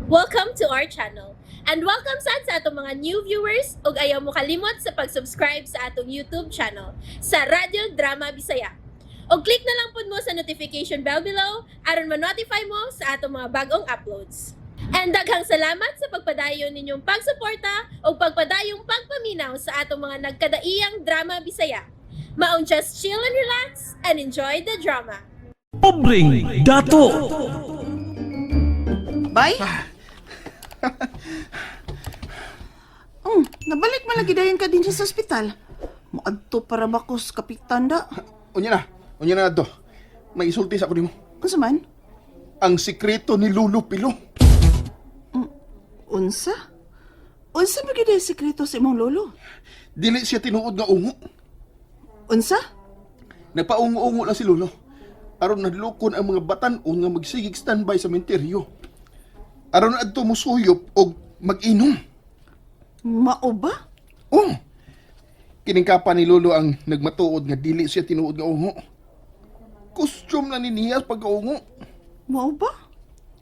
Welcome to our channel. And welcome sad sa atong mga new viewers ug ayaw mo kalimot sa pag-subscribe sa atong YouTube channel sa Radyo Drama Bisaya. Og click na lang pud mo sa notification bell below aron ma-notify mo sa atong mga bagong uploads. And daghang salamat sa pagpadayon ninyong pagsuporta ug pagpadayong pagpaminaw sa atong mga nagkadaiyang drama Bisaya. Maong just chill and relax and enjoy the drama. Pobreng Dato. Bay? Nabalik man lagi dayon ka din siya sa ospital. Moadto para ba ko sa kapitan da? Unya na. Unya na adto. May isulti sa ako nimo. Unsa man? Ang sikreto ni Lolo Pilo. Unsa? Unsa ba gyud ang sekreto sa imong lolo? Dili siya tinuod nga ungo. Unsa? Nagpaungo-ungo lang si Lolo. Aron nadlukon ang mga batan-on nga magsigig standby sa menteryo. Aron adto musuyop og mag-inom. Mao ba? Oh. Kining kapa ni Lolo ang nagmatuod nga dili siya tinuod nga ungo. Costume na ni niya pagkaungo. Mao ba?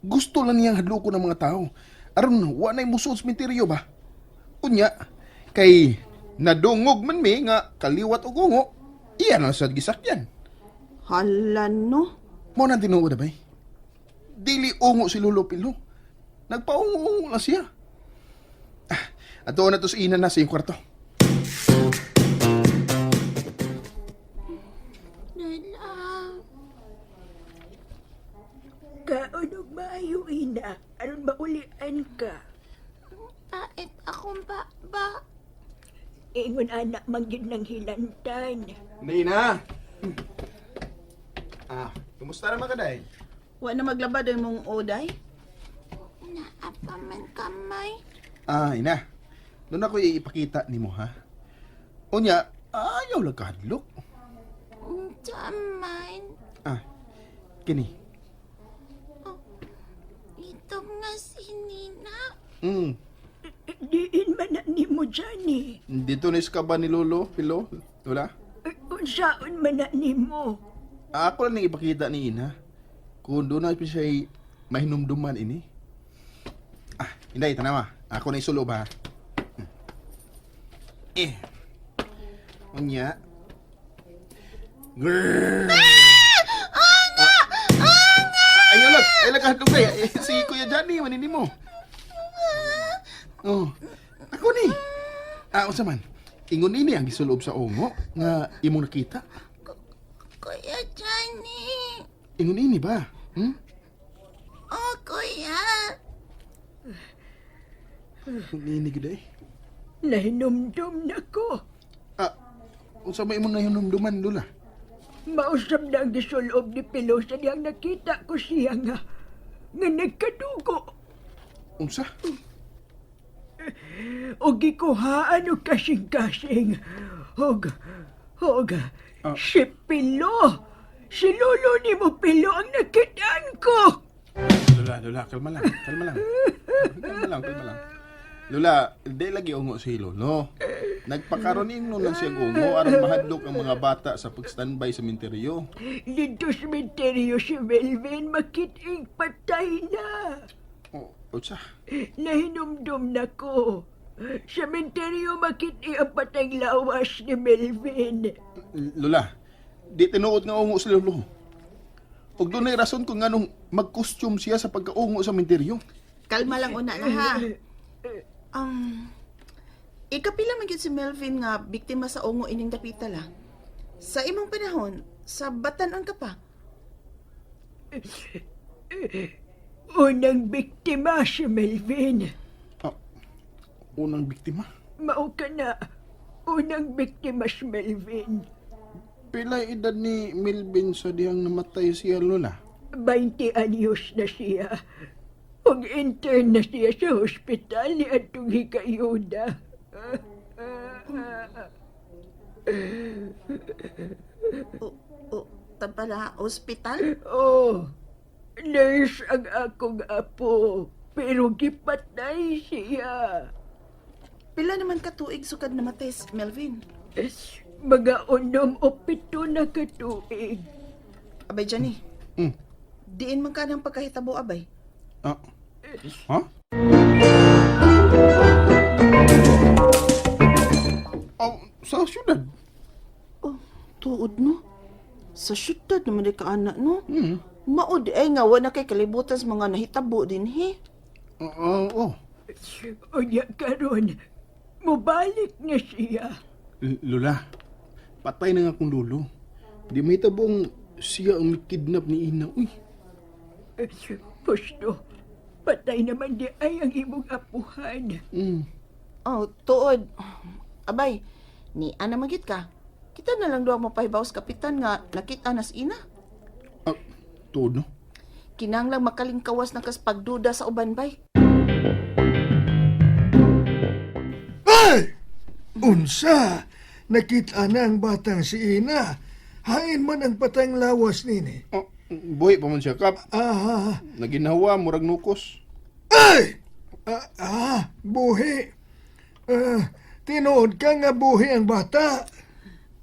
Gusto lang niyang hadlokon ang mga tao. Aron wa na'y musuod sa menteryo ba? Unya, kay nadungog man mi nga kaliwat og ungo, iya na sad gisakyan. Hala no. Mao na tinuod abay. Dili ungo si Lolo Pilo. Nagpaungo-ungo lang siya. Ah, ato na to sa ina na sa iyong kwarto. Kaon og maayo, ina, aron maulian ka. Tait akong baba. Ingon anak man gyud ng hilantan. Hindi na. Ah, kumusta naman ka day? Wa na maglaba daw imong oday? Naa pa man kamay. Ah, ina. Doon ako ipakita nimo ha. Unya, ayaw lang kahadlok. Unsa man. Ah, kini. Itog nga si Nina. Diin man na nimo Johnny. Dito na ka ba ni Lolo, Pilo? Lola? Unsaon man na nimo? Ako lang nang ipakita ni Ina. Kung doon na siya mahinumduman ini. Ah, inday, tanawa. Ako na isulob ha. Eh. Unya. Grrrr. Ah! Ayaw lang. Ayaw lang kahadlok na. Eh, si Kuya Johnny, manini mo. Oh. Ako ni. Ah, unsa man. Ingon nini ang gisulob sa ungo nga imong nakita. Kuya Johnny. Ingon ini ba? Hmm? Oh, kuya. Ingon ini gud eh. Nahinumdum na ko. Ah, unsa may imong nahinumduman, Lola? Mausap na ang gisulob ni Pilo sa diyang nakita ko siya nga nga nagkadugo. Unsa? O gikuhaan og kasing-kasing. Og, og, si Pilo. Si Lolo ni mo Pilo ang nakitaan ko. Lola, Lola, kalma lang, kalma lang. Kalma lang, kalma lang. Lola, di lagi ungo si Lolo. Nagpakaroon no lang siya ungo aron mahadlok ang mga bata sa pag-standby sa minteryo. Dito sa sementeryo si Melvin makiting patay na. O, unsa? Nahinumdum na ko. Sa sementeryo makiti ang patay lawas ni Melvin. Lola, di tinuod nga ungo si Lolo. Ug dunay rason kung nganong mag-costume siya sa pagkaungo sa minteryo. Kalma lang una na ha. Ikapila man gyud si Melvin nga biktima sa ungo ining dapita la. Sa imong panahon, sa batan-on ka pa. Unang biktima si Melvin. Ah, unang biktima. Mao ka na. Unang biktima si Melvin. Pila edad ni Melvin sa dihang namatay siya, Lola? 20 anyos na siya. Ug intern na siya sa hospital ni atong hikayuda. O, o, tabala, ospital? Oh, nurse ang akong apo, pero gipatay siya. Pila naman ka tuig sukad namatay si Melvin? Mga 6 o 7 na katuig. Abay, Johnny. Hmm. Diin man ka ng pagkahitabo, abay. Ah, Ha? Oh, sa syudad. Oh, tuod no. Sa syudad naman di ka anak no. Maod ay nga wa na kay kalibutan sa mga nahitabo din he. Oo, oh. Unya karon, mobalik na siya. Lola, patay na nga akong lolo. Di may tabong siya ang kidnap ni Ina. Uy, Pusto, patay naman di ay ang imong apuhan. Oh, tuod. Abay, ni ana magit ka. Kita na lang duha mapahibaw sa kapitan nga nakita nas ina. ah, tuod no? Kinahanglang makalingkawas na kas pagduda sa uban bay. Ay! Unsa! Nakita na ang batang si Ina. Hain man ang patang lawas nini. Oh, buhi pa man siya, Kap. Ah, Naginhawa, murag nukos. ay! Ah, ah, buhi. Ah, tinuod ka nga buhi ang bata.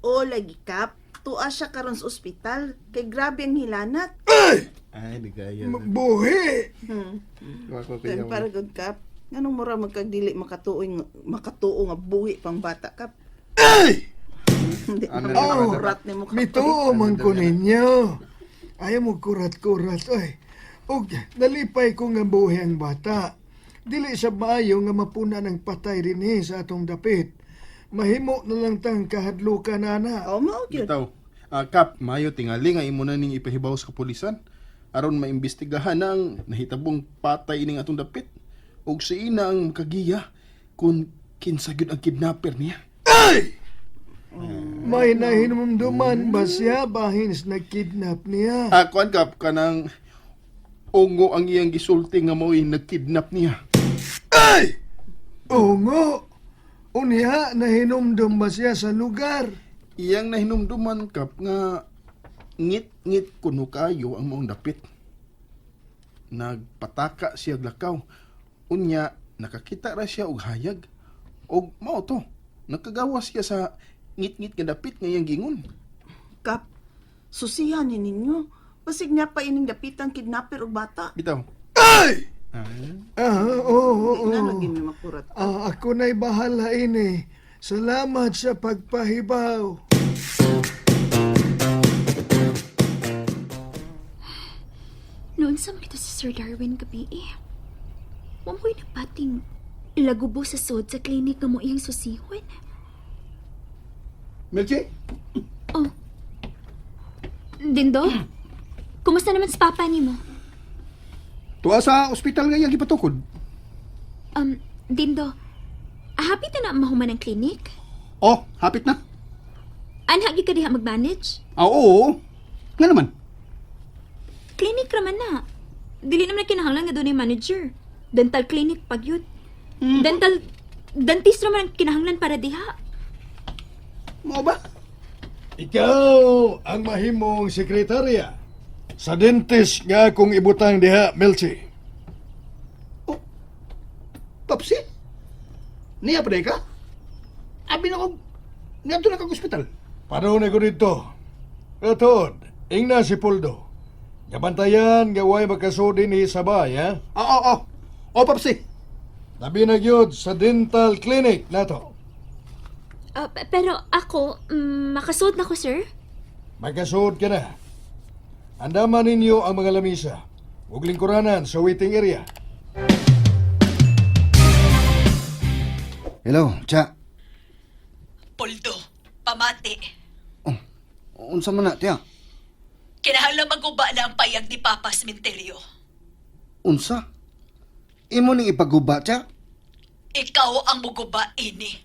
O lagi kap, tuwa siya karon sa ospital kay grabe ang hilanat. Ay! Ay, di kaya. Buhi! Kan para gud kap. Nganong mura magkagdili makatuo nga makatuo nga buhi pang bata kap. Ay! Hindi Ano na na- kurat nimo kap. Mituo man ko ninyo. Ayaw mo kurat-kurat, ay. Og nalipay ko nga buhi ang bata. Dili sa maayo nga mapuna ng patay rin eh sa atong dapit. Mahimo na lang tang kahadlukan, ana. Oh, mao gyud. Bitaw. Ah, Kap, mayo tingali nga imo na ning ipahibaw sa kapulisan. Aron maimbestigahan na ang nahitabong patay ining atong dapit. Og si Ina ang makagiya kung kinsa gyud ang kidnapper niya. Ay! May nahinumduman ba siya bahin sa nagkidnap niya? Ah, kuan Kap, kanang ungo ang iyang gisulti nga mao'y nagkidnap niya. Ay! Ungo! Unya, nahinumdum ba siya sa lugar? Iyang nahinumduman Kap nga ngit-ngit kuno kayo ang maong dapit. Nagpataka siya lakaw. Unya, nakakita ra siya og hayag. Og mao to, nakagawa siya sa ngit-ngit nga dapit nga iyang gingon. Kap, susihan ni ninyo. Basig niya pa ining dapitang kidnapper og bata. Bitaw. Ay! Ah, oo, Di oo. na lagi may makurat. Ah, ako na'y bahala ini. Salamat sa pagpahibaw. Noon sa kita si Sir Darwin gabi eh. Wa mo'y napating lagubo sa sod sa klinik nga mo iyang susihon. Melchi? Oh. Dindo? Kumusta naman sa papa nimo? Tuwa sa ospital nga iyang gipatukod. Dindo, hapit na na mahuman ang klinik? Oh, hapit na. Anha gyud ka diha mag-manage? Ah, oo. Nga naman. Clinic raman na. Dili naman na kinahanglan nga dunay manager. Dental clinic pag yun. Dental dentist raman ang kinahanglan para diha. Mao ba? Ikaw ang mahimong sekretarya. Sa dentist nga akong ibutang diha, Melchi. Oh, Papsi? Niya pa ka? Abi na ko, niya na kag ospital. Paano na ko dito? Katod, ingna si Poldo. Gabantayan, gaway makasudi ni Sabay, ha? Oo, oo, oo. Papsi. Labi na gyud sa dental clinic nato. Ah, pero ako, makasuot na ko, sir. Magkasuod ka na. Andaman ninyo ang mga lamisa. Ug lingkuranan sa waiting area. Hello, Cha. Poldo, pamati. Oh, unsa man na, tiya? Kinahanglan maguba na ang payag ni Papa sa Menteryo. Unsa? Imo ning ipaguba, Cha? Ikaw ang muguba ini.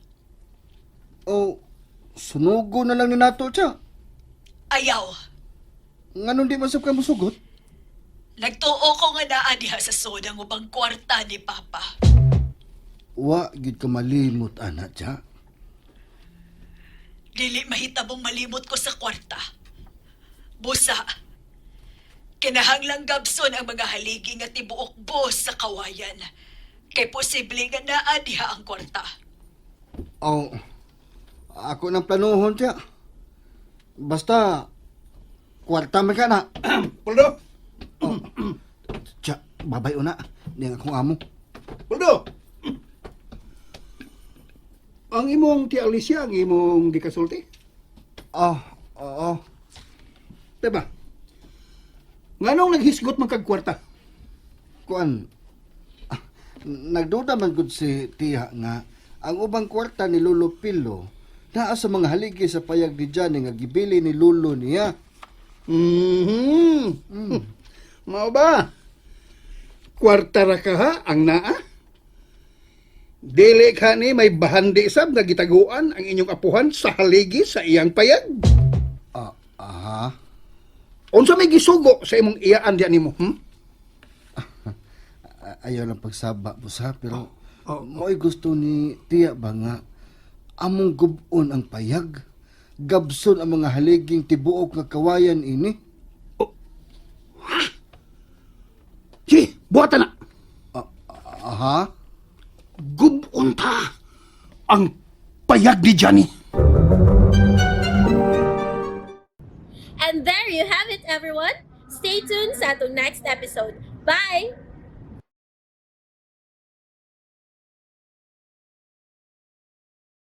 O sunugo na lang ni nato, Cha. Ayaw. Nganong di man sab ka mosugot? Nagtuo ko nga naa diha sa soda ang ubang kwarta ni Papa. Wa gyud ka malimot ana, Cha. Dili mahitabong malimot ko sa kwarta. Busa. Kinahanglang gabson ang mga haligi nga tibuok bos sa kawayan. Kay posible nga naa diha ang kwarta. O ako nang planuhon, Cha. Basta kwarta man ka na. Poldo! Cha, Babay una. Di ang akong amo. Waldo! Ang imong ti Alicia, ang imong gikasulti? Ah, oo. Diba? Nganong naghisgot man kag kwarta? Kuan. Ah, nagduda man gud si tiya nga ang ubang kwarta ni Lolo Pilo naa sa mga haligi sa payag ni Johnny nga gibili ni Lolo niya. Mao ba? Kwarta ra ka ha, ang naa? Dili ka ni may bahandi sab nga gitaguan ang inyong apuhan sa haligi sa iyang payag. Ah, aha. Unsa may gisugo sa imong iyaan diyan nimo? Ayaw lang pagsaba mo sa pero mo'y gusto ni tiya ba nga among gubon ang payag gabson ang mga haliging tibuok nga kawayan ini. Sige, buhatan na. Aha. Gubon ta ang payag ni Johnny. And there you have it, everyone. Stay tuned sa atong next episode. Bye!